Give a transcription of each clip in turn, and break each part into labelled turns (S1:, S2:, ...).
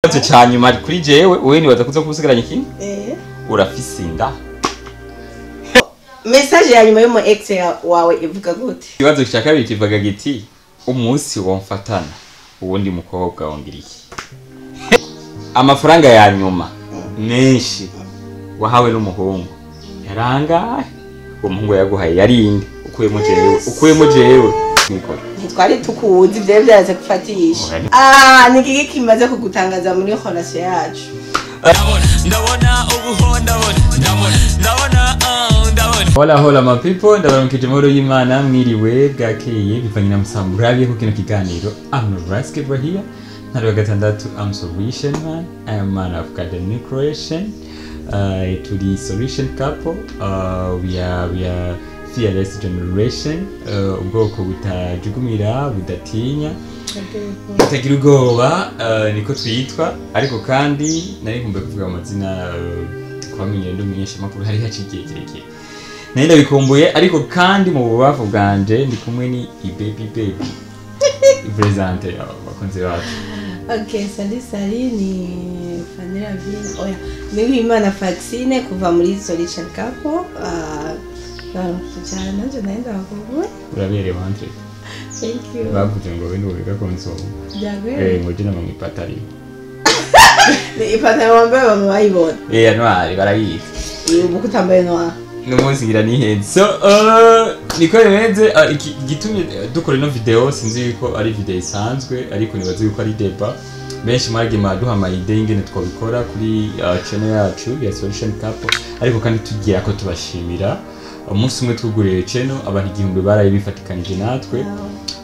S1: Ikibazo ca nyuma kuri jewe, wewe nibaza kuza kubusigaranye kimwe. Urafise inda?
S2: Message ya nyuma y'umu ex wawe ivuga gute?
S1: Ikibazo cya kabiri kivuga giti: umunsi womfatana uwundi mukobwa wongira iki? Amafaranga ya nyuma menshi wahawe n'umuhungu yarangahe? Uwo muhungu yaguhaye yarinde? Ukuyemo jewe, ukuyemo jewe nikora.
S2: Ntitwari tukuzi, vyari vyaraze gufatisha.
S1: Oya.
S2: Ah, ni kiki kimaze kugutangaza muri relation yacu?
S3: Ndabona ubuho, ndabona, ndabona, ndabona, ah, ndabona.
S1: Hola hola my people, ndabaramukije amahoro y'Imana, mwiriwe, bwakeye, bivanye na musamurabiye ku kino kiganiro. I'm Raske Brahia, ntari wa gatandatu, I'm solution man, I am man of God and new creation. Turi solution couple, we are fearless generation, ubwoko butajugumira, budatinya, butagira ubwoba, niko twitwa. Ariko kandi nari nkumbuye kuvuga amazina, kubamenyera ndi umumenyeshamakuru hari haciye igihe kirekire, nari ndabikumbuye. Ariko kandi mu bubavu bwanje ndi kumwe ni ibaby baby présente abakunzi bacu.
S2: Ok, salut salut, ni Fanny Ravine, oya, ni Uwimana Faxine kuva muri Solution Couple. Ah, ndabaramukije cyane, nanje nayo ndabakumbuye.
S1: Uraberewe Andre.
S2: Thank you.
S1: Bavuze ngo we ntiwiga konsoma.
S2: Byaguye.
S1: Ngo jina mu ipatari.
S2: Ni ipantaro wambaye bama bayibona.
S1: Noir barayizi.
S2: Ubu kutambaye noir.
S1: N'umunsi ngira nihenze, so niko bimeze. Igitumye dukora ino video, sinzi yuko ari video isanzwe, ariko nibaze yuko ari débat. Benshi mwagiye muraduha ama idées ingene twabikora kuri channel yacu ya Solution Couple. Ariko kandi tugira ko tubashimira, umunsi umwe twuguriye channel abantu 1000 barayibifatikanije natwe.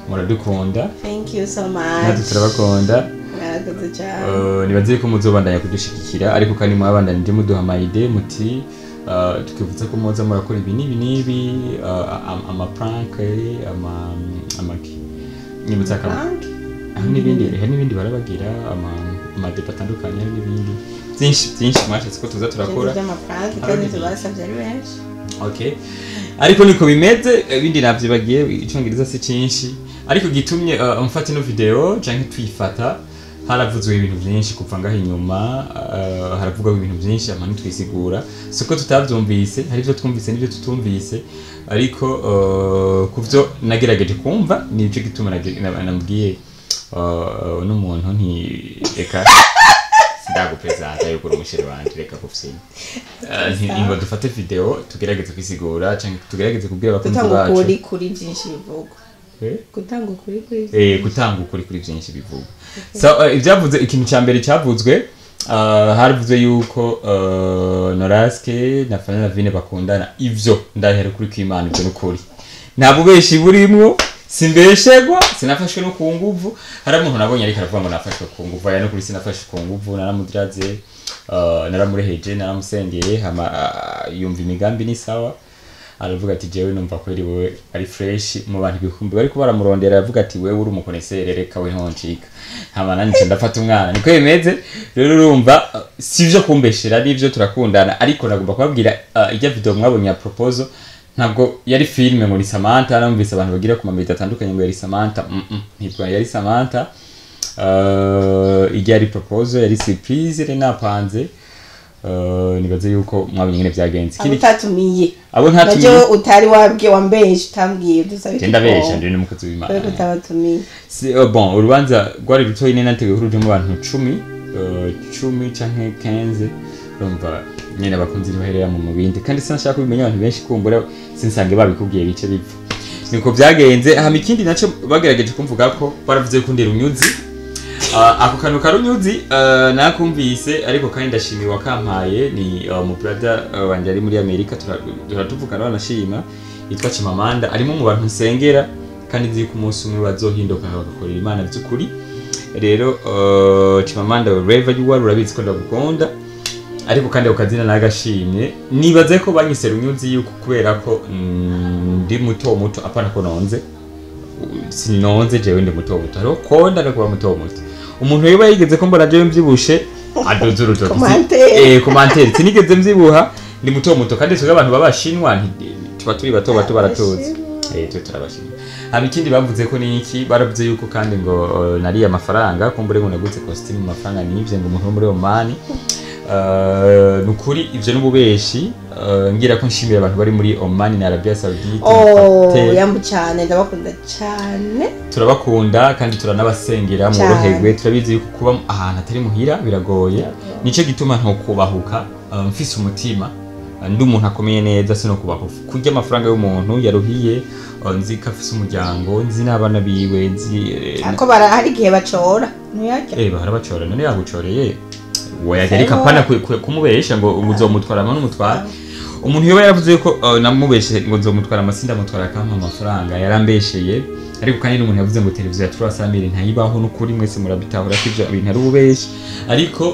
S1: Muradukunda.
S2: Thank you so much.
S1: Natwe turabakunda.
S2: Murakoze cyane.
S1: Nibaze ko muzobandanya kudushigikira, ariko kandi mwabandanije muduha ama idées, muti tukivuza ko muza murakora ibi n'ibi n'ibi, ama prank, ama nyibutsa akamaro.
S2: Prank?
S1: Hari n'ibindi, hari n'ibindi barabagira, ama débats atandukanye, hari n'ibindi byinshi byinshi mwashatse ko tuza turakora.
S2: Ibintu by'amaprank kandi tubasabye ari benshi.
S1: Okay, ariko niko bimeze, ibindi navyibagiye, icongereza si cinshi. Ariko gitumye mfata ino video canke tuyifata, haravuzwe ibintu byinshi kuva ngaho inyuma, haravugwa ibintu byinshi ama ntitwisigura, siko tutavyumvise, hari ivyo twumvise n'ivyo tutumvise. Ariko kuvyo nagerageje kumva, nico gituma namubwiye n'umuntu nti reka sindagupresenta yuko uri umuchéri wanje, reka gufyina. Ngo dufate video tugerageze kwisigura canke tugerageze kubwira abakunzi
S2: gutanga
S1: bacu.
S2: Ukuri kuri byinshi bivugwa.
S1: Eh?
S2: Gutanga ukuri kuri
S1: Gutanga ukuri kuri byinshi bivugwa. So ibyavuze, ikintu cya mbere cyavuzwe, haravuzwe yuko Noraske na Fanny Lavine bakundana. Ivyo ndahera kuri kw'Imana, ivyo nukuri, nta bubeshi burimwo, simbeshegwa, sinafashwe no ku nguvu. Hari umuntu nabonye ariko aravuga ngo nafashwe ku nguvu. Aya nukuri, sinafashwe ku nguvu. Naramudiraze, naramureheje, naramusengeye, hama yumva imigambi ni sawa, aravuga ati jewe numva ko ari wewe ari fresh mu bantu ibihumbi bariko baramurondera. Aravuga ati wewe uri umukonesere, reka we ntoncika. Hama nanje ndafata umwana, niko bimeze. Rero urumva, sivyo kumbeshera, nivyo turakundana. Ariko nagomba kubabwira, ijya video mwabonye ya proposal ntabwo yari filme ngo ni Samantha. Namvise abantu bagira ku mamedita atandukanye ngo yari Samantha. Ntibwo yari Samantha. Ijya yari proposal, yari surprise, yari napanze. Nibaze yuko mwabonye ingene vyagenze.
S2: Abo utatumiye.
S1: Abo ntatumiye.
S2: Nabyo utari wabwiye, wambeshe, utambwiye, dusabe.
S1: Je ndabesha, ndi n'umukozi w'Imana.
S2: Kubera utabatumiye.
S1: Si, bon, urubanza rwari rutoyi, nyene nateguye ko rujemo abantu 10, 10 canke 15. Urumva nyene abakunzi ntibaherera mu bindi, kandi sinashaka kubimenya abantu benshi, kumbura sinsange babikubwiye bice bipfa. Niko vyagenze. Hama ikindi naco bagerageje kumvuga ko baravuze ko ndi runyuzi. Ako kantu karunyuzi nakumvise, ariko kandi ndashimiye wakampaye, ni mu brother wanje ari muri Amerika, turatuvugana, banashima, yitwa Chimamanda, arimo mu bantu nsengera kandi nzi ko umunsi umwe bazohinduka bagakorera Imana by'ukuri. Rero Chimamanda, wherever you are, urabizi ko ndagukunda. Ariko kandi ako kazina nagashimye. Nibaze ko banyise runyuzi yuko kubera ko ndi muto muto, apana ko nonze, sinonze, jewe ndi muto muto. Hariho konda no kuba muto muto. Umuntu yoba yigeze ko mbona jewe mvyibushe adoze urutoki.
S2: Commentaire.
S1: Commentaire. Sinigeze mvyibuha, ndi muto muto, kandi twebwe abantu b'abashinwa tuba turi bato bato, baratuzi. Twe turabashimira. Hama ikindi bavuze ko ni iki, baravuze yuko kandi ngo nariye amafaranga, kumbure ngo naguze costume mu mafaranga nivye, ngo umuntu wo muri Oman. Nukuri ivyo n'ububeshi. Ngira ko nshimira abantu bari muri Oman na Arabia Saudite.
S2: Oh,
S1: mufate.
S2: Yambu cyane, ndabakunda cyane.
S1: Turabakunda kandi turanabasengera.
S2: Cyane.
S1: Mworoherwe, turabizi yuko kuba ahantu atari muhira biragoye, nico gituma ntokubahuka. Mfise umutima, ndi umuntu akomeye neza, sinokubahuka kurya amafaranga y'umuntu yaruhiye. Nzi ko afise umuryango, nzi n'abana biwe, nzi
S2: Ariko bara hari igihe bacora ntuyarya.
S1: Bahora bacora, none yagucoreye wayajya ariko
S2: Sawa.
S1: Apana kumubesha ngo uzomutwara ama n'umutwara. Umuntu yoba yaravuze ko namubeshe ngo nzomutwara amasi, ndamutwara akampa amafaranga, yarambesheye. Ariko kandi n'umuntu yavuze ngo televiziyo ya 300 ntayibaho, n'ukuri mwese murabitahura ko ivyo bintu ari ububeshi. Ariko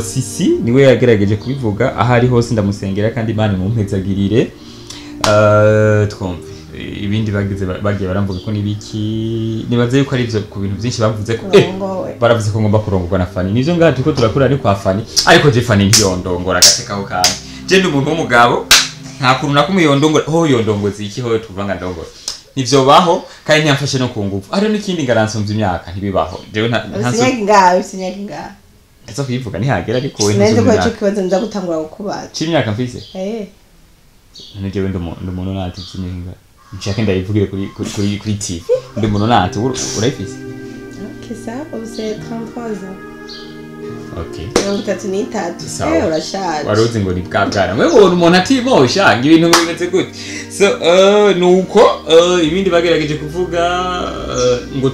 S1: Sisi niwe yagerageje kubivuga, aho ari hose ndamusengera kandi Imana imumpezagirire. Twumve ibindi bagize bagiye baramvuga ko nibiki, nibaze yuko ari ivyo ku bintu byinshi bavuze ko
S2: Urongowe.
S1: Baravuze ko ngomba kurongorwa na Fani. Nivyo, ngaha turiko turakura ni kwa Fani, ariko je Fani ntiyondongora agatekaho kandi je ndi umuntu w'umugabo, nta kuntu na kumwe yondongora. Ho yondongoza iki? Ho tuvuga nga ndongora nivyo baho, kandi ntiyamfashe no ku nguvu. Hariho n'ikindi, ngaransumbya imyaka, ntibibaho. Jewe nta
S2: Ufise imyaka ingahe? Ufise imyaka ingahe?
S1: Ndaza kuyivuga nihagera, ariko we
S2: Sinari nzi ko
S1: ntuzumbya
S2: ico
S1: imyaka.
S2: kibazo nza gutangura kukubaza.
S1: C'imyaka mfise? None jewe ndi umuntu nati mfise imyaka ingahe? Nshake ndayivugire kuri TV, ndi umuntu nati urayifise.
S2: Ok, ça ufise 33 ans.
S1: Okay.
S2: 33.
S1: Sawa.
S2: Urashaje.
S1: Wari uzi ngo ni bwa bwana mwe ubona umuntu atimosha ngo ibintu bimeze gute? So nuko ibindi bagerageje kuvuga ngo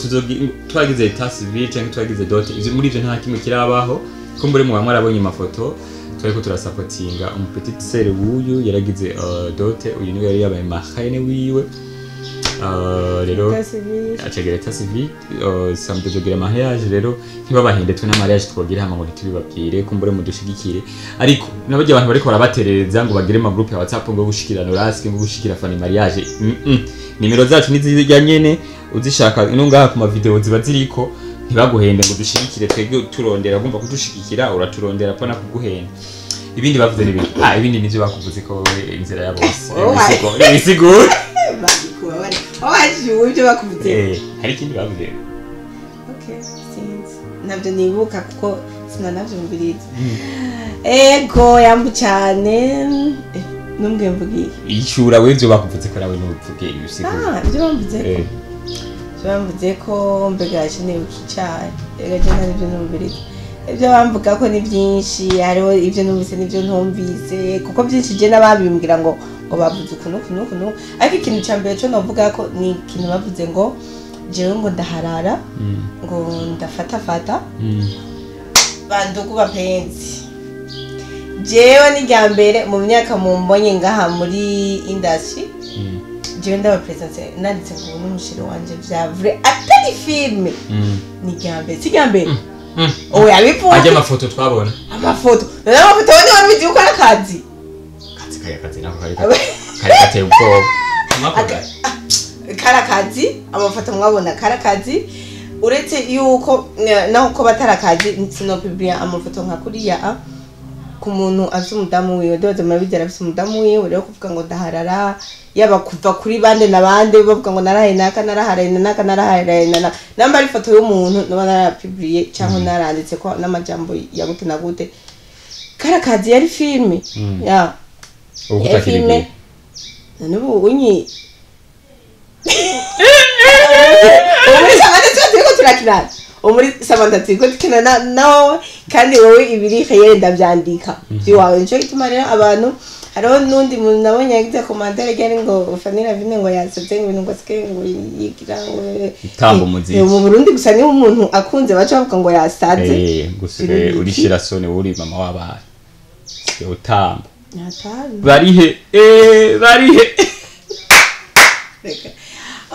S1: twagize état civil cyangwa twagize dot, ivyo muri ivyo nta kimwe kirabaho. Ko muri muba mwarabonye amafoto, twariko turasapotinga umu petite sœur w'uyu yaragize dot, uyu niwe yari yabaye marraine wiwe. Rero
S2: État civil.
S1: Acagira état civil, samedi tuzogira mariage. Rero ntibabahende, twe na mariage twogira hama ngo ntitubibabwire, kumbure mudushigikire. Ariko nabarya abantu bariko barabaterereza ngo bagire ama groupe ya WhatsApp ngo gushikira Noraske, ngo gushikira Fanny mariage, nimero zacu nizijya nyene, uzishaka ino ngaha ku ma video ziba ziriko. Ntibaguhende ngo dushigikire, twebwe turondera ugomba kudushigikira, uraturondera pana kuguhenda. Ibindi bavuze n'ibindi, ibindi nivyo bakuvuze ko wowe inzira ya bose.
S2: Oh,
S1: Ibisiguro.
S2: Babikuba bari waje ibyo bakuvuze.
S1: Hari ikindi bavuze?
S2: Okay, sinzi, ntabyo nibuka kuko sinanavyumviriza. Ego, yambu cyane. Numbwe mvugiye.
S1: Ishura we ivyo bakuvuze ko nawe ntuvuge ibisiguro.
S2: Ah, ibyo bamvuze ko ibyo bamvuze ko mbega yakeneye icyayi. Ega je nta nibyo numviriza. Ibyo bamvuga ko ni byinshi, hariho ibyo numvise n'ibyo ntumvise, kuko byinshi je n'ababimbwira ngo bavuze ukuntu ukuntu ukuntu. Ariko ikintu cya mbere cyo novuga ko ni ikintu bavuze ngo jewe ngo ndaharara, ngo ndafatafata. Bandugu bapenzi, jewe ni rya mbere mu myaka mumbonye ngaha muri industry, jewe ndabapresente nanditse ngo ubu n'umushiri wanje vya vrai, atari filme. Ni rya mbere, si rya mbere. Oya, bivuze.
S1: Ajya amafoto twabona.
S2: Amafoto, none amafoto wone wari ubizi yuko ari akazi?
S1: Kazi kari akazi nako kari gateye ubwoba. Mwakoze.
S2: Kari akazi, amafoto mwabona kari akazi. Uretse yuko naho ko batari akazi, sinopublia amafoto nka kuriya ku muntu afise umudamu wiwe. Ndibaza murabizi, arafise umudamu wiwe. Rero kuvuga ngo ndaharara, yaba kuva kuri bande na bande bavuga ngo narahaye naka, naraharaye na naka, naraharaye na naka, namba ari ifoto y'umuntu noba narapubliye cyangwa naranditse ko n'amajambo ya gute na gute, kari akazi, yari filme ya
S1: Ubu
S2: yari
S1: kutakiri.
S2: Filme none ubu unyi ubu muri Samantha tuba turiko turakinana, ubu muri Samantha turiko dukinana nawe, kandi wowe ibiri réel ndavyandika vy'iwawe. Nico gituma rero abantu, hariho n'undi muntu nabonye yagize commentaire ryari ngo Fanny Lavine ngo yasetse, ngo ibintu ngo asike ngo yigira ngo
S1: Itamba umuziki.
S2: Mu Burundi gusa niho umuntu akunze baca bavuga ngo yasaze.
S1: Gusa urishira sone, uri mama w'abana. Usigaye utamba.
S2: Natanu.
S1: Barihe? Barihe?
S2: Reka.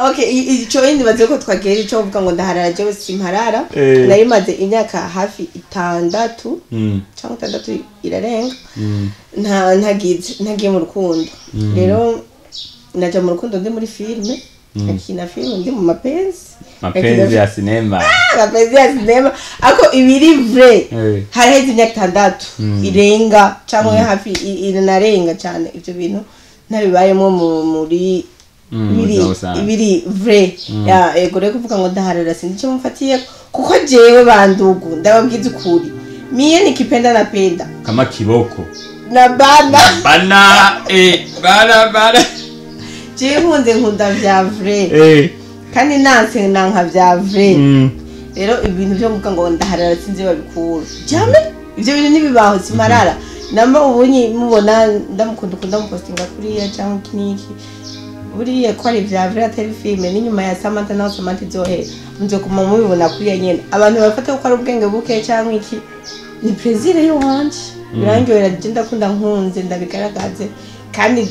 S2: Okay, ico yindi baze ko twagera ico uvuga ngo ndaharara, jewe simparara. Nari maze imyaka hafi 6 cyangwa 6 irarenga nta ntagize ntagiye mu rukundo. Rero naja mu rukundo ndi muri filme, nkakina filme ndi mu mapenzi.
S1: Mapenzi ya sinema.
S2: Mapenzi ya sinema, ako ibiri vrai. Haraheze imyaka 6 irenga cyangwa hafi iranarenga cyane, ibyo bintu ntabibayemo muri Biri
S1: Ubuzima busanzwe.
S2: Biri vrai ya ego. Rero kuvuga ngo ndaharara, sinzi icyo mufatiye, kuko jewe bandugu, ndababwiza ukuri, mie nikipenda napenda.
S1: Kama kiboko.
S2: Na bana.
S1: Bana, bana bana.
S2: Jewe nkunze nkunda vya vrai, kandi nanse nanka vya vrai. Rero ibintu byo kuvuga ngo ndaharara, sinzi babikura jamais, ivyo bintu ntibibaho. Simarara namba ubunyi mubona ndamukunda, ukunda mupostinga kuriya cyangwa iki n'iki, buriya ko ari ivya vrai, atari filme. N'inyuma ya Samantha naho Samantha izohera, muzoguma mubibona kuriya nyene. Abantu bafata ko ari ubwenge buke cyangwa iki, ni plaisir y'iwanje, birangyohera. Je ndakunda, nkunze ndabigaragaze, kandi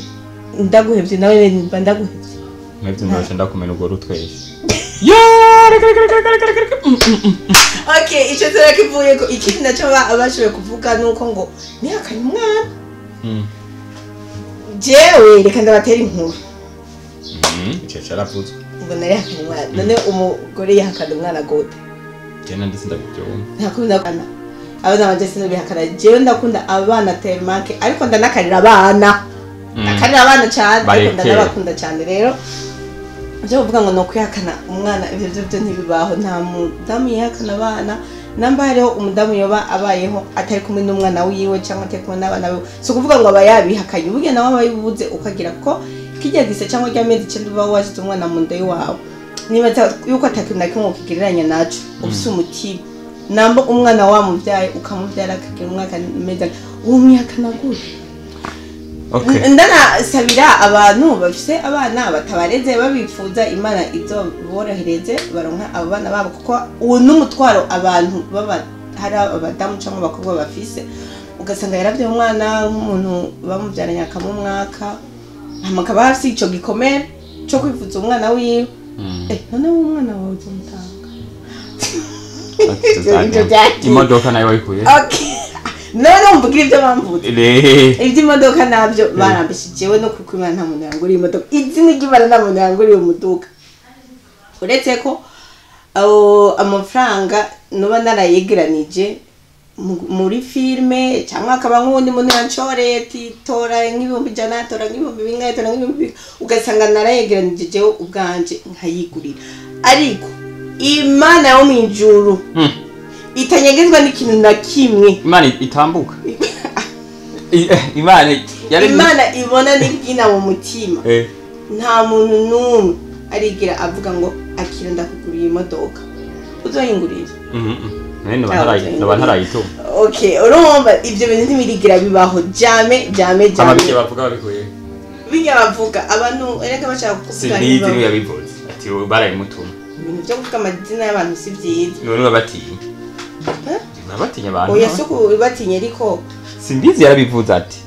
S2: ndaguhevye nawe mba ndaguhevye.
S1: Mwebwe murasha ndakumena urwo rutwese. Yo, reka reka reka reka reka reka.
S2: Okay, ico turakivuye ko. Ikindi naco bashoboye kuvuga nuko ngo nihakanye umwana. Jewe reka ndabatera inkuru.
S1: Ico caravuzwe.
S2: Ngo narihakanye umwana. None umugore yahakana umwana gute?
S1: Je nanditse ndabivyumva.
S2: Ntakunda abana, abana banje sinabihakana. Jewe ndakunda abana tellement que, ariko ndanakarira abana, ndakarira abana cyane, ariko
S1: Bareke.
S2: ndanabakunda cyane. Rero ibyo kuvuga ngo ni ukwihakana umwana, ibyo byo byo ntibibaho. Nta mudamu yihakana abana. Namba hariho umudamu yoba abayeho atari kumwe n'umwana wiwe cyangwa atari kumwe n'abana biwe, si ukuvuga ngo aba yabihakanye. Burya nawe aba yibuze ukagira ko kijya gise cyangwa ry'amezi 9 uba washyize umwana mu nda y'iwawe, nibaza yuko atakintu na kimwe ukigereranya naco. Ufise umutima, namba umwana wamubyaye, ukamubyara akagira umwaka meza, uwo mwihakana gute?
S1: Okay.
S2: Ndanasabira abantu bafise abana batabareze babifuza, Imana izoborohereze baronka abo bana babo, kuko uwo n'umutwaro abantu baba hari abadamu cyangwa abakobwa bafise, ugasanga yaravye umwana nk'umuntu bamubyaranye akamumwaka, hama akaba afise ico gikomere co kwifuza umwana wiwe. None uwo umwana wawe uzomutanga? Ivyo byagiye.
S1: Imodoka nayo wayikuye?
S2: Okay, none umvugira ibyo bamvuze.
S1: Re.
S2: Iby'imodoka nabyo barambishije. Jewe no kuko Imana, nta muntu yanguriye imodoka, izina ry'Imana, nta muntu yanguriye umuduga, uretse ko abo amafaranga nuba narayegeranije muri filime, cyangwa akaba nk'uwundi muntu yanshoreye ati tora nk'ibihumbi 100, tora nk'ibihumbi bingahe, tora nk'ibihumbi bingahe, ugasanga narayegeranije jewe ubwanje nkayigurira. Ariko Imana yo mu ijuru itanyegezwa n'ikintu na kimwe.
S1: Imana itambuka. Imana yari
S2: Imana ibona n'ibyina mu mutima. Nta muntu n'umwe arigira avuga ngo akira ndakuguriye imodoka, uzoyingurira.
S1: None noba ntarayituma.
S2: Okay, urumva ibyo bintu ntibirigira bibaho, jamais, jamais,
S1: Ama
S2: jamais.
S1: bijya bavuga babikuye.
S2: Bijya bavuga, abantu erega bashaka kukuvuga.
S1: Simbizi.
S2: Ntibavuga.
S1: Niwe yabivuze ati barayimutuma.
S2: Ibintu byo kuvuga amazina y'abantu si byiza.
S1: None babatinya.
S2: Eh?
S1: Babatinya abantu.
S2: Oya, si ukubatinya, ariko
S1: Simbizi yarabivuze ati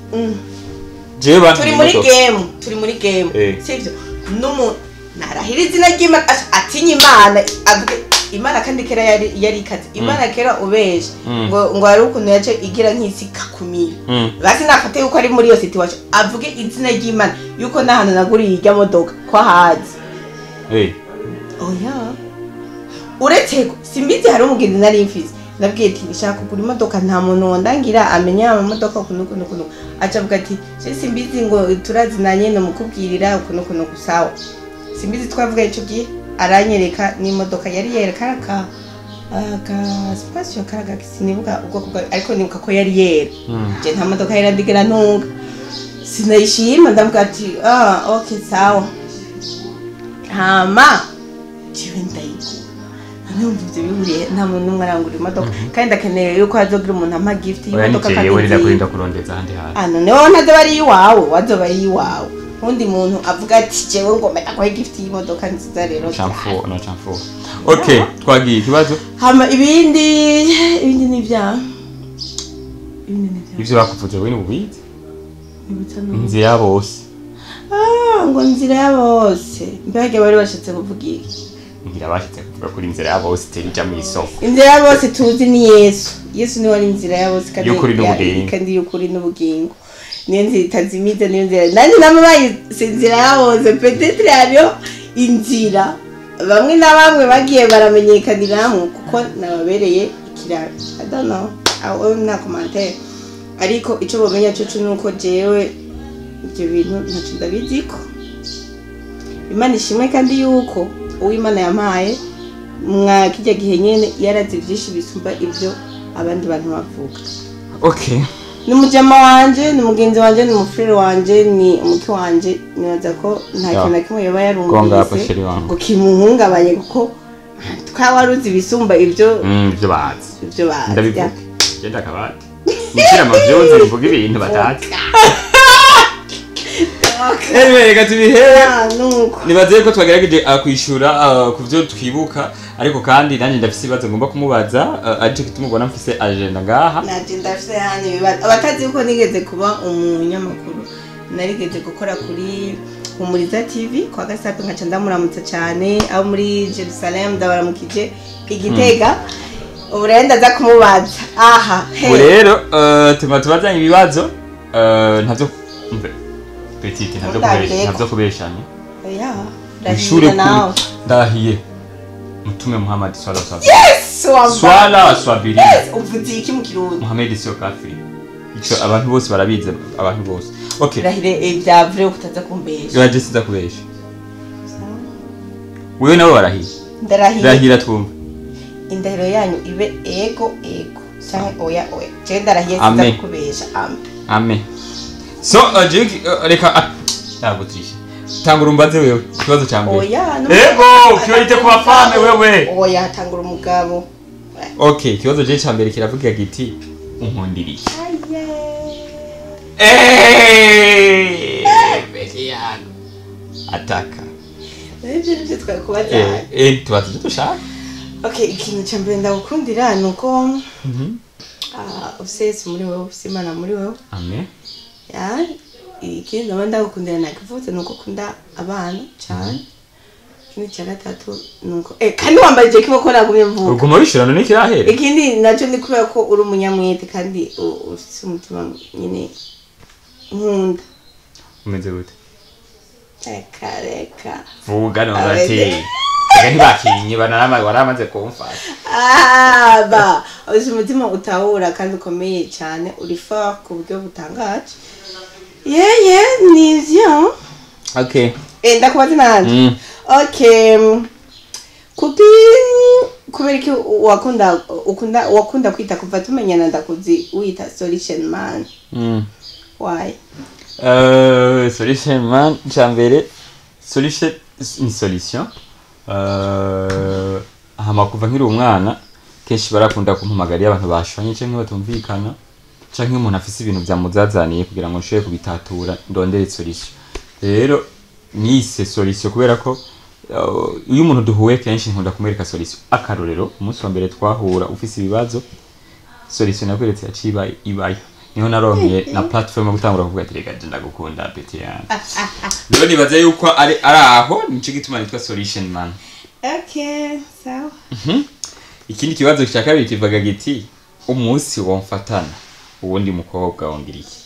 S1: jewe bantu
S2: Turi muri game, turi muri game. Sivyo? N'umuntu narahira izina ry'Imana, atinye Imana, avuge Imana. Kandi kera yari ikaze Imana kera ubeshe ngo hari ukuntu yace igira nk'isi kakumira. Basi nafate yuko ari muri iyo situation, avuge izina ry'Imana yuko n'ahantu naguriye irya modoka ko ahazi. Oya, uretse ko simbizi, hari umugenzi nari mfise, nabwiye ati nshaka kugura imodoka, nta muntu wondangira amenya amamodoka ukuntu ukuntu ukuntu. Aca avuga ati je simbizi, ngo turazinanye, nomukubwirira ukuntu ukuntu. Gusawa simbizi twavuga ico gihe, aranyereka n'imodoka yari yera, karaka aka space karaga, sinibuka ubwoko bwayo, ariko nibuka ko yari yera. Je nta modoka yera ndigera ntunga, sinayishima. Ndavuga ati ah, okay, sawa. Hama jewe ndayigura. Numva ivyo bihuriye, nta muntu n'umwe arangura imodoka, kandi ndakeneye yuko hazogira umuntu ampa gift
S1: Oya, ni
S2: y'imodoka
S1: jewe
S2: kandi
S1: rinda
S2: nziza.
S1: Kurinda kurondeza ahandi hantu.
S2: Ah, none wowe ntazoba ari iwawe, wazoba ari iwawe undi muntu avuga ati jewe ngomba ndaguhe gift y'imodoka nziza rero.
S1: Chamfo no chamfo. Okay, twagiye ikibazo.
S2: Hama ibindi ni ibyaha, ibindi ni ibyaha.
S1: Ivyo bakuvuze wewe ubizi.
S2: Nibutsa no
S1: Inzira ya bose.
S2: Ah, ngo nzira ya bose, mbega bari bashatse kuvuga iki?
S1: Ngira bashatse kuvuga kuri inzira ya bose itera ija mu isoko.
S2: Inzira ya bose tuzi ni Yesu. Yesu niwe ari inzira ya bose kandi
S1: Y'ukuri n'ubugingo.
S2: Kandi y'ukuri n'ubugingo, niyo nzira itazimiza, niyo nzira nanjye namabaye. Si inzira ya bose, peut-être hariho inzira bamwe na bamwe bagiye baramenyekaniramwo kuko nababereye ikiraro. I don't know, aho nta commentaire, ariko ico bomenya coco nuko jewe ibyo bintu ntaco ndabiziko. Imana ishimwe kandi yuko uw'Imana yampaye mwa kijya gihe nyene yarazi byinshi bisumba ibyo abandi bantu bavuga.
S1: Okay.
S2: Ni mujama wanje, ni mugenzi wanje, ni umufrere wanje, ni umuki wanje, nibaza ko nta kintu na kimwe yoba yarumvise ngo kimuhungabanye kuko twawaruzi bisumba ibyo
S1: ibyo bazi.
S2: Ibyo bazi.
S1: Ndabivuga. Genda kabati. Nikira amavyonzi mvuga ibintu batazi. Anyway, reka tubihere. Nibaze ko twagerageje kwishura ku byo twibuka, ariko kandi nanjye ndafise ibibazo ngomba kumubaza, aricyo gituma ubona mfise agenda ngaha.
S2: Nanje ndafise hano ibibazo. Abatazi uko nigeze kuba umunyamakuru, narigeze gukora kuri Humuriza TV kwa Gasape, nkaca ndamuramutsa cyane abo muri Jerusalem, ndabaramukije igitega. Ubu rero ndaza kumubaza. Aha.
S1: Ubu rero tuma tubazanye ibibazo ntavyo mve. Petite ntavyo kubeshanya.
S2: Oya. Ndahira nawe.
S1: Ndahiye. Mtume Muhammad sallallahu alaihi
S2: wasallam. Yes,
S1: swala swabiri.
S2: Yes, uvuze iki mu Kirundi?
S1: Muhammad sio kafiri. Ico abantu bose barabize, abantu bose. Okay.
S2: Ndahire ibya vrai kutaza kumbesha.
S1: Yaje siza kubesha. Wewe nawe warahiye.
S2: Ndarahiye.
S1: Ndahira twumve.
S2: Indahiro yanyu ibe ego ego canke oya oya. Je ndarahiye siza kubesha. Amen.
S1: Amen. So reka nagutrisha. Tangura umbaze wewe ikibazo cya mbere.
S2: Oya,
S1: ego priorite ku bafame wewe.
S2: Oya, tangura umugabo.
S1: Okay, ikibazo je cya mbere kiravuga giti unkundiriye. Aye. Ataka.
S2: Nibyo nibyo twakubaza.
S1: Tubaze ibyo dushaka.
S2: Okay, ikintu cya mbere ndagukundira nuko ufise Yesu muri wewe, ufise Imana muri wewe.
S1: Amen.
S2: Ya, ikindi ndaba ndagukundira nakivutse nuko ukunda abana cyane. Ikindi cya gatatu nuko kandi wambaye je kimwe ko nagumye mvuga.
S1: Uguma wishirana n'ikirahere.
S2: Ikindi nacyo ni kubera ko uri umunyamwete kandi ufise umutima nyine nkunda.
S1: Umeze gute?
S2: Reka reka.
S1: Vuga none ati. Reka ntibakinye waramaze kumfata.
S2: Ba, ufise umutima utahura kandi ukomeye cyane, uri fort ku buryo butangaje. Yeah, nivyo.
S1: Okay.
S2: Ndakubaza nanje. Okay. Kuki kubera iki wakunda kwita kuva tumenyana ndakuzi wita solution man. Why?
S1: Solution man cyambere solution ni solution. Hama kuva nkiri umwana kenshi barakunda kumpamagara abantu bashwanye canke batumvikana canke umuntu afise ibintu byamuzazaniye kugira ngo nshobore kubitatura ndondere solution. Rero nise solution kubera ko iyo umuntu duhuye kenshi nkunda kumwereka solution. Akarorero umunsi wa mbere twahura ufise ibibazo, solution nakweretse yaciba ibayo. Niho naronkeye na platform yo gutangura kuvuga ati reka ndagukunda petit yanjye. Rero nibaza yuko ari aho nico gituma nitwa solution man.
S2: Okay, sawa.
S1: Ikindi kibazo cya kabiri kivuga giti umunsi womfatana uwundi mukobwa wongira iki?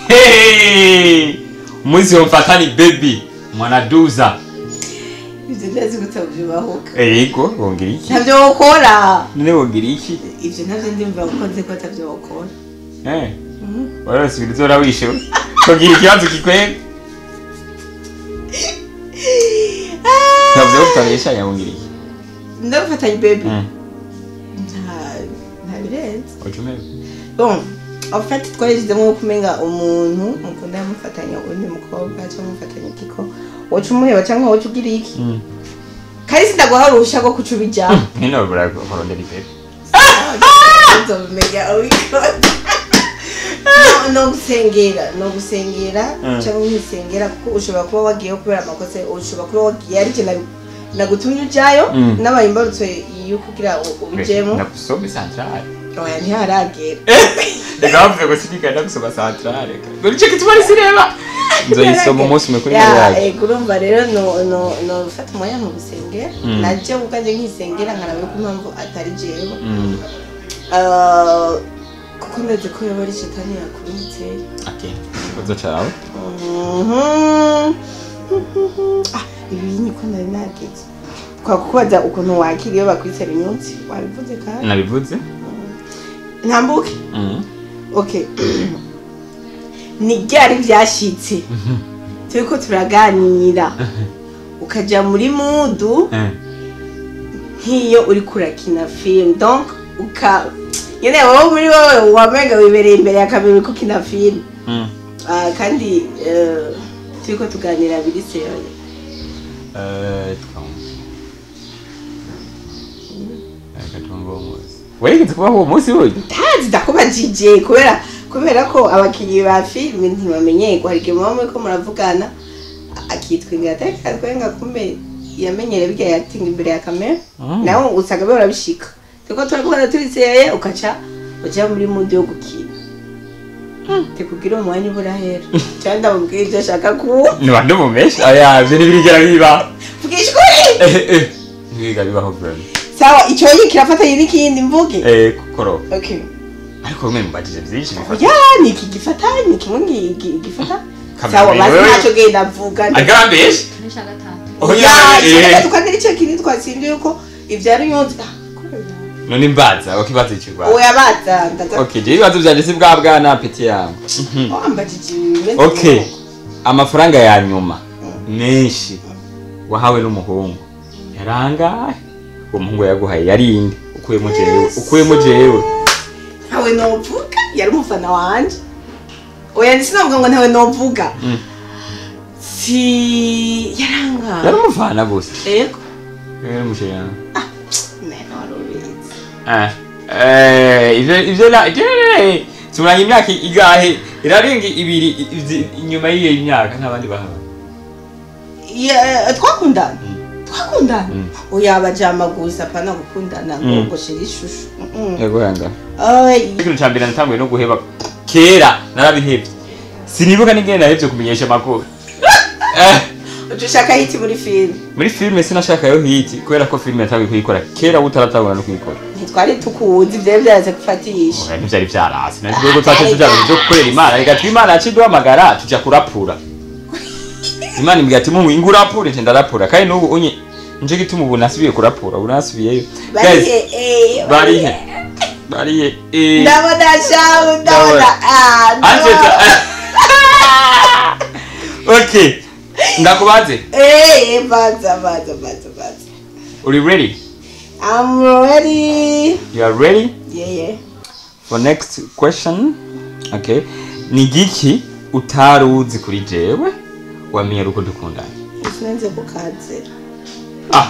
S1: Hey! Umunsi womfatana baby mwanaduza.
S2: Ivyo ndazi gutavyubahuka.
S1: Ego wongira iki?
S2: Ntavyo wokora.
S1: None wongira iki?
S2: Ivyo ntavyo ndimva kuko nzi ko atavyo wokora.
S1: Warasubiriza urawishe. Kugira ikibazo kikwega. Ntavyo utabesha yawongira iki?
S2: Ndafatanye baby. Nta birenze.
S1: Ocume.
S2: Bon, en fait twarishizemo kumenga umuntu mukunda yamufatanya undi mukobwa cyangwa mufatanya kiko. Woca umuheba cyangwa woca ugira iki? Kandi sindaguha uruhushya rwo kuca ubijyamo.
S1: Nyine burarondera baby.
S2: Nzobimenya ubikora. No gusengera cyangwa nkisengera kuko ushobora kuba wagiyeho kubera amakosa, ushobora kuba wagiye ari je nagutumye ujayo nabaye imbarutso yo kugira ubijemo.
S1: Ndagusoma centrale.
S2: Oya ntiharagera.
S1: Reka bavuze ngo sinika ndagusoma centrale. Ngo nico gituma ari sinema. Nzoyisoma umunsi umwe kuri mariage.
S2: Ya, urumva rero no gufata umwanya mu gusengera. Naje ubwanjye nkisengera nkarabe ko impamvu atari jewe. Kuko ndazi ko yaba ari shetani yakurutse.
S1: Okay. Ikibazo cyawe.
S2: Ibi niko nari nageze. Twakubaza ukuntu wakira iyo bakwitse binyutsi. Wabivuze kandi?
S1: Nabivuze.
S2: Ntambuke? Okay. Ni ryari byashitse? Turiko turaganira. Ukaja muri mood nk'iyo uri kurakina film, donc uka nyene wowe muri wowe wamenga wibereye imbere ya kamera uriko ukina film. Ah, kandi turiko tuganira biri sérieux.
S1: Twumve. Reka twumve uwo munsi. Warigeze kubaho uwo munsi burya?
S2: Ntazi, ndakubajije kubera ko abakinyi ba filime ntibamenyerwa. Hari igihe muba muriko muravugana akitwenga, atari twenga, kumbe yamenyere birya yatinga imbere ya kamera. Nawe usanga bihora bishika, turiko turavugana turi sérieux, ukaca uja muri mood yo gukina, tekugira umwanya uburahera cyangwa ndamubwira ibyo ashaka kuba.
S1: Niba ndumumesha, aya ivyo ntibirigera biba.
S2: Vugisha ukuri.
S1: Ntibirigera bibaho vraiment.
S2: Sawa, icyo kirafatanye n'ikindi mvuge.
S1: Koroka.
S2: Okay.
S1: Ariko bimwe mubajije byinshi bifata.
S2: Oya, ni iki gifatanye kimwe, gifata.
S1: Kamera
S2: Sawa basi.
S1: wewe.
S2: Ntacyo genda mvuga.
S1: Ariko arambesha.
S4: N'icya gatatu.
S1: Oya,
S2: Oya, icya gatatu kandi nicyo kintu twatsindiye yuko ivyara unyonzi.
S1: None mbaza wakibaza iki rwa?
S2: Oya, baza ndaza.
S1: Okay, je ibibazo vyanje si bwa bwana petit yangu.
S2: Wambajije ibintu bimeze.
S1: Okay, amafaranga ya nyuma menshi wahawe n'umuhungu yarangahe? Uwo muhungu yaguhaye yarinde, ukuyemo jewe, ukuyemo jewe?
S2: Ntawe novuga, yari umufana wanje. Oya, sinavuga ngo ntawe novuga. Si yaranga.
S1: Yari umufana gusa?
S2: Yego.
S1: Yari umusheri?
S2: Mena wari ubizi.
S1: Ah, ivyo na je tumaranye imyaka igahe, irarenga ibiri, inyuma y'iyo myaka nta bandi bahaba?
S2: Twakundana, twakundana. Oya, abajama gusa, pana gukundana ngo ngo shira ishusho.
S1: Yego, yanga.
S2: Ay.
S1: Ikintu ca mbere natanguye no guheba kera, narabihevye, sinibuka n'ingene nahevye kumenyesha amakuru.
S2: Uca ushaka hit muri filime?
S1: Muri filime sinashakayo hit, kubera ko filime yatanguye kuyikora kera utaratangura no kuyikora.
S2: Ntitwari tukuzi, vyari vyaraze gufatisha.
S1: Oya, ntivyari vyarase, nari ko twace tuja mu byo gukorera Imana. Reka twe Imana yaciduhamagara tuja kurapura. Imana imbwira ati: "Mungu, ingurapure." Nce ndarapura, kandi n'ubu unye nje gituma ubu nasubiye kurapura, ubu nasubiyeyo. Guys,
S2: Barihe eh?
S1: Barihe, barihe eh?
S2: Ndabona shahu, ndabona, ah,
S1: Anje.
S2: ndabona.
S1: Okay, ndakubaze.
S2: Baza, baza, baza, baza.
S1: Uri ready?
S2: I'm ready.
S1: You are ready?
S2: Yeah.
S1: For next question. Okay, ni giki utari uzi kuri jewe wamenye uko dukundanye?
S2: Sinenze kukaze.
S1: Ah,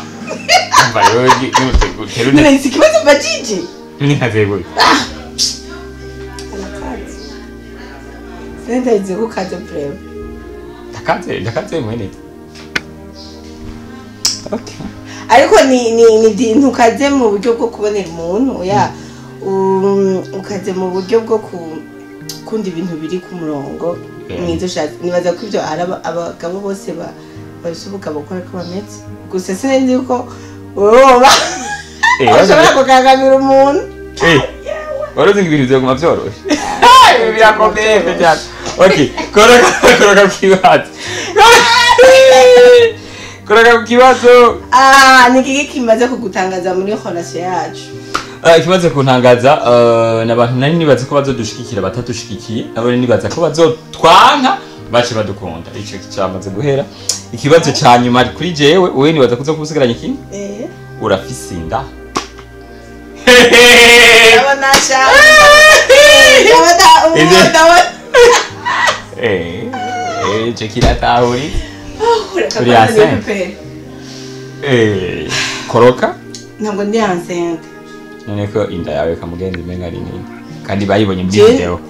S1: umva rero, utera
S2: None si ikibazo mbajije?
S1: Ni nkaze gute?
S2: Arakaze. Sinenze kukaze vraiment.
S1: Ndakaze, ndakaze mwene. Okay.
S2: Ariko ni ntukaze mu buryo bwo kubonera umuntu, oya, ukaze mu buryo bwo kunda ibintu biri ku murongo mwiza ushatse. Nibaza ko ibyo ari abagabo bose bafise ubugabo ko ariko bameze gusa. Sinzi ko woba ushobora kukangamira umuntu.
S1: Wari uzi ngo ibintu byaguma byoroshe? Ibi birakomeye cyane. Okay, koroka, koroka ku kibazo, koroka ku kibazo.
S2: Ah, ni iki kimaze kugutangaza muri relation yacu?
S1: Ah, ikimaze kuntangaza, ni abantu nari nibaza ko bazodushigikira batadushigikiye, nabo nari nibaza ko bazotwanka bace badukunda. Ico cyamaze guhera. Ikibazo ca nyuma kuri jewe, wewe nibaza kuza kubusigaranye kimwe. Urafise inda?
S2: Ndabona sha, ndabona ubu, ndabona.
S1: Ico kiratahuri.
S2: Reka
S1: Uri
S2: kwanza
S1: enceinte?
S2: nipe.
S1: Koroka.
S2: Ntabwo ndi enceinte.
S1: None ko inda yawe kamugenzi umenga ari nini, kandi bayibonye muri video?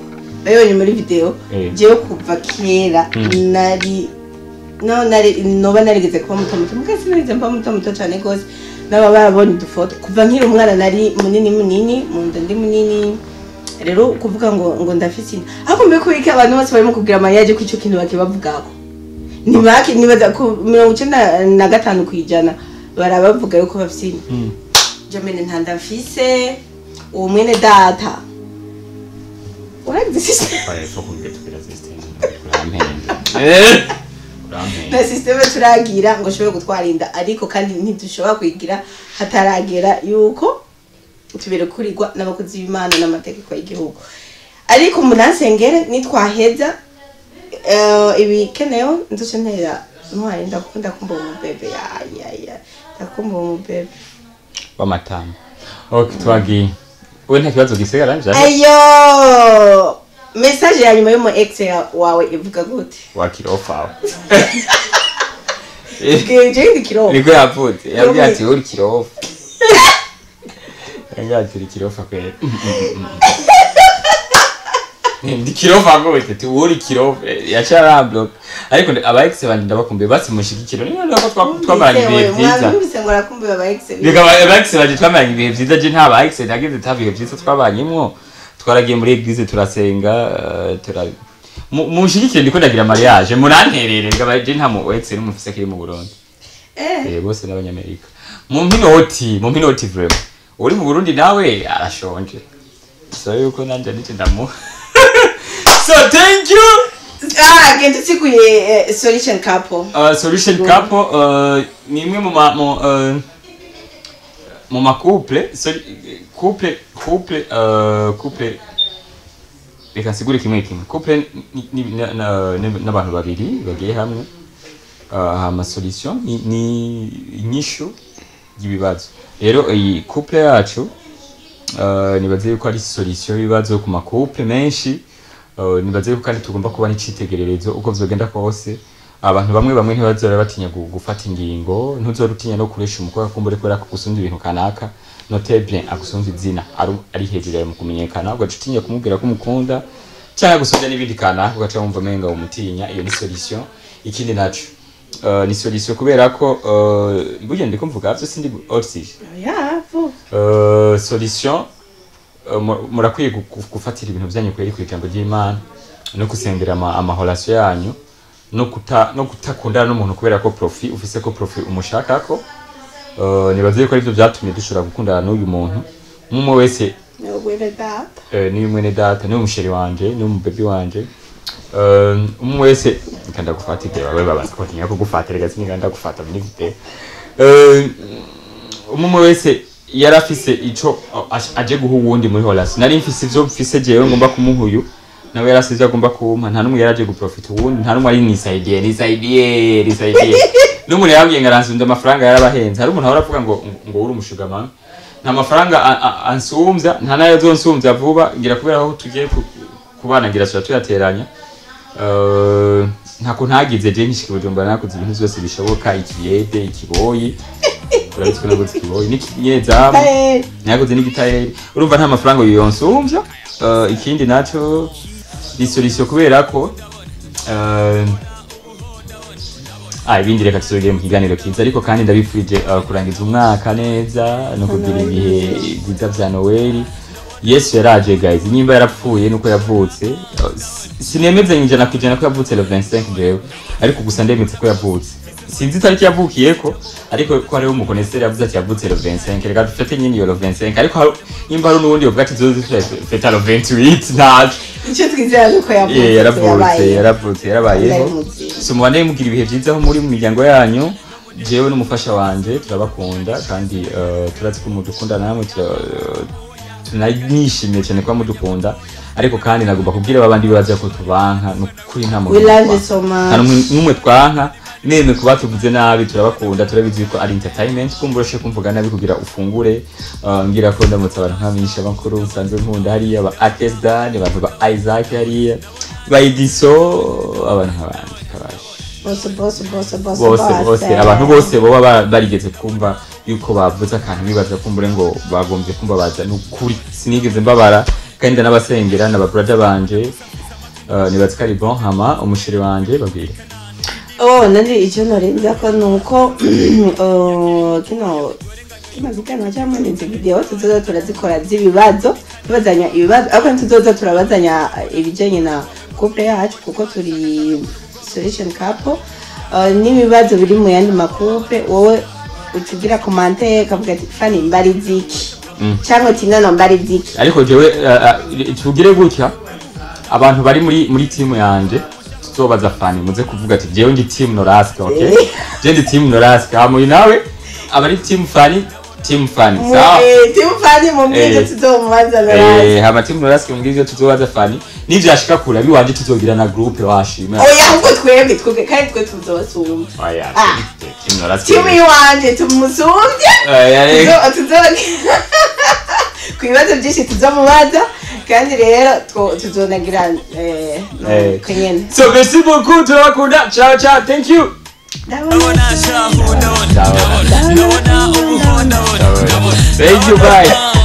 S2: Bayibonye muri video. Jewe kuva kera nari no nari noba narigeze kuba muto muto, muga sinigeze mba muto muto cyane rwose. Naba barabonye udufoto kuva nkiri umwana, nari munini munini, mu nda ndi munini. Rero kuvuga ngo ndafise inda, ariko mbe kubika abantu bose barimo kugira mariage ko ico kintu bakibavugako, ntibaki nibaza ku 95% barabavuga yuko bafise inda. Jamene, nta ndafise. Uwo mwene data uragize system.
S1: Oya, faut kumbwira tugira system. Urampenda. Urampenda.
S2: Na système turagira ngo ushobore gutwara inda, ariko kandi ntidushobora kuyigira hataragera yuko tubirekurirwa n'abakozi b'Imana n'amategeko y'igihugu. Ariko munansengere, nitwaheza ibikenewe nzoce ntera. Ntwari, ndakunda kumva umubebe. Ya, ndakumva umubebe.
S1: W'amatama. Okay, twagiye. We, nta kibazo gisigara nje.
S2: Ayo, message ya nyuma y'umu ex wawe ivuga gute?
S1: Wakirofa.
S2: Bwije ndi kirofa.
S1: Niko yavutse, yabwiye ati uri kirofa. Yabwiye ati uri kirofa kweli. Ndi kirofa gute? Ti uri kirofa. Yaca ariko aba ex banje ndabakumbuye, basi mushigikiro niyo nako twamaranye ibihe byiza.
S2: Mwabise ngo arakumbuye aba ex.
S1: Reka, aba ex banje twamaranye ibihe byiza. Je nta ba ex nagize ta bihe byiza twabanyemwo. Twaragiye muri église, turasenga, tura mushigikire, ndiko ndagira mariage, muranterere. Reka, je nta mu ex n'umufise kiri mu Burundi. Bose n'abanyamerika. Mu mpinoti, mu mpinoti vraiment. Uri mu Burundi nawe arashonje. So yuko nanje nice ndamuha. So thank you.
S2: Ah, genda usiguye solution couple.
S1: Solution couple ni imwe mu ma mu mu ma couple couple couple couple. Reka nsigure kimwe kimwe. Couple n'abantu babiri bagiye hamwe. Hama solution ni inyishu y'ibibazo. Rero iyi couple yacu, nibaze yuko ari solution y'ibibazo ku ma couple menshi. Nibaze yuko kandi tugomba kuba n'icitegererezo uko vyogenda kose. Abantu bamwe bamwe ntibazora batinya gufata ingingo. Ntuzora utinya no kuresha umukobwa kumbure kubera ko gusumva ibintu kanaka, note bien agusumva izina, ari hejuru yawe mu kumenyekana, ugaca utinya kumubwira ko umukunda cyangwa gusumvya n'ibindi kanaka, ugaca wumva umenga umutinya. Iyo ni solution. Ikindi naco, ni solution kubera ko burya ndiko mvuga vyose ndi oxygen.
S2: Ya, vuga.
S1: Solution, murakwiye gufatira ibintu byanyu kweri ku ijambo ry'Imana no gusengera ama relation yanyu, no kutakundana n'umuntu kubera ko profit ufise, ko profit umushakako. Nibaze yuko arivyo vyatumye dushobora gukundana n'uyu muntu umwe wese.
S2: Ni data.
S1: Ni mwene data, ni umusheri wanje, ni umubebi wanje. Umwe wese reka ndagufata igihe bawe babaza ko ntinya kugufata. Reka siniganda ndagufata muri video. Umwe wese yari afise ico aje guha uwundi muri relation. Nari mfise ivyo mfise jewe ngomba kumuha, uyu nawe yari afise ivyo agomba kumpa. Nta n'umwe yari aje guprofita uwundi, nta n'umwe ari nisaidie, nisaidie, nisaidie. N'umuntu yabwiye ngo aransumvya amafaranga yarabahenze. Hari umuntu ahora avuga ngo uri umushugamami. Nta mafaranga ansumvya, nta nayo azonsumvya vuba ngira, kubera aho tugiye kubana ngira tuba tuyateranya. Ntako ntagize je nkishika i Bujumbura, nakoze ibintu vyose bishoboka: ikiyede, ikiboyi, urabizi ko naguze ikiboyi n'ikinyezamu, naguze n'igitayeri. Urumva nta mafaranga yonsumvya. Ikindi naco, ni solution kubera ko ibindi reka tuzogere mu kiganiro kiza. Ariko kandi ndabifurije kurangiza umwaka neza no kugira ibihe byiza vya Noel. Yesu yaraje guys, nimba yarapfuye nuko yavutse. Sinemeze 100% ko yavutse le 25 jewe, ariko gusa ndemetse ko yavutse. Sinzi itariki yavukiyeko, ariko ko hariho umukoneseri yavuze ati yavutse le 25, reka dufate nyine iyo le 25. Ariko nimba hari n'uwundi yovuga ati zoze feta le 28, ntaco.
S2: Icyo twizera ni uko yavutse.
S1: Yaravutse.
S2: Yabaye.
S1: Yaravutse, yarabayeho.
S2: Yari muzima.
S1: So mubandanye mugira ibihe byiza aho muri mu miryango yanyu. Jewe n'umufasha wanje turabakunda kandi turazi ko mudukunda namwe, tunanishimiye cyane kuba mudukunda. Ariko kandi nagomba kubwira babandi bibaza ko tubanka, ni ukuri nta muntu
S2: We love
S1: twanka.
S2: you so much.
S1: Nta n'umwe twanka, neme kuba tuvuze nabi. Turabakunda, turabizi ko ari entertainment, kumva urashe kumvuga nabi kugira ufungure. Ngira ko ndamutse abantu nk'abamisha bakuru usanzwe nkunda hariya, ba Akesdan, abantu ba Isaac hariya, ba Idiso, abantu nk'abandi kabasha.
S2: Bose, bose, bose, bose.
S1: Bose, bose, abantu bose boba barigeze kumva yuko bavuze akantu bibaza kumbure ngo bagombye kumbabaza, ni ukuri sinigeze mbabara kandi ndanabasengera na ba brother banje. Nibaza ko ari bon. Hama umusheri wanje babwire.
S2: Oh, nanje icyo norenza ko ni uko kino kino kiganiro cyangwa izi video tuzoza turazikora z'ibibazo, tubazanya ibibazo, ariko ntituzoza turabazanya ibijyanye na couple yacu kuko turi solution couple. N'ibibazo biri mu yandi ma couple, wowe ucugira commentaire ukavuga ati Fani mbariza iki, cyangwa ati nono mbariza iki.
S1: Ariko jewe tugire gutya: abantu bari muri team yanje tuzobaza Fani, muze kuvuga ati jewe ndi team Noraska, okay? Je ndi team Noraska. Hama uyu nawe abari team Fani. Team Fanny, sawa?
S2: Team Fanny mumbwire ivyo tuzomubaza Noraske.
S1: Hama team Noraske mumbwire ivyo tuzobaza Fanny. Nivyashika kure biwanje tuzogira na groupe washima.
S2: Oya, ahubwo twebwe kandi twe tuzobasumba.
S1: Oya,
S2: Ah.
S1: team Noraske.
S2: Timu iwanje tumusumbye.
S1: Oya, reka.
S2: Ku bibazo byinshi tuzomubaza, kandi rero tuzonagira kenyene.
S1: So merci beaucoup, turabakunda. Ciao ciao, thank you.
S2: Ndabona.
S3: Ndabona shahu, ndabona, ndabona, ndabona ubuho, ndabona, ndabona.
S1: Thank you, bye.